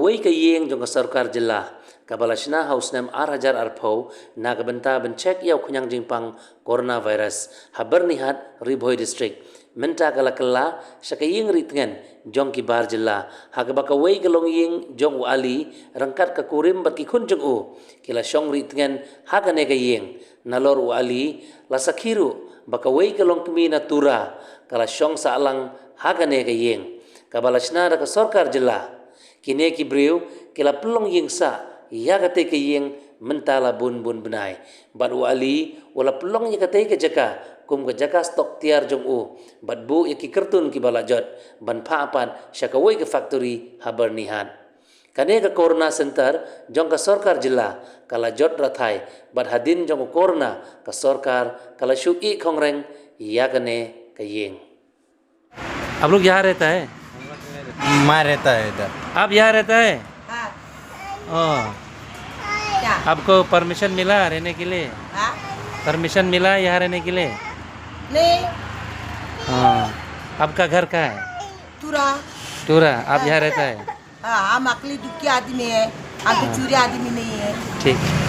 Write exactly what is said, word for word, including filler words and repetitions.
Kawei ka ïing jong ka sorkar jylla kaba la shna ha u snem ar hajar arphew na ka bynta ban check ïa u khñiang jingpang coronavirus ha Byrnihat, Ri Bhoi District, mynta ka la kylla sha ka ïing ri tngen jong ki bar jylla, ha kaba kawei ka longïing jong u Ali ryngkat ka kurim bad ki khun jong u ki la shong ri tngen ha kane ka ïing. Nalor u Ali la sakhi ruh ba kawei ka longkmie na Tura ka la shong sahlang ha kane ka ïing kaba la shna da ka sorkar jylla. Kine ki briew ki la pynlong ïing sah ïa katei ka ïing mynta la bun bun bnai, bad u Ali u la pynlong ïa katei ka jaka kum ka jaka stok tiar jong u, bad buh ïa ki kyrtun kiba la jot ban phah pat sha kawei ka factory ha Byrnihat. Kane ka Corona Center jong ka sorkar jylla ka la jot rathai, bad hadien jong u Corona ka sorkar ka la shu ïeh khongreng ïa kane ka ïing. आप लोग यहाँ रहता है? मैं रहता है इधर। आप यहाँ रहता है? हाँ। ओ, क्या? आपको परमिशन मिला रहने के लिए? हाँ। परमिशन मिला यहाँ रहने के लिए? नहीं। हाँ। आपका घर कहाँ है? टूरा। टूरा। आप यहाँ रहता है? हाँ, हम अकेले दुखी आदमी है, हम तो चूरे आदमी नहीं है। ठीक।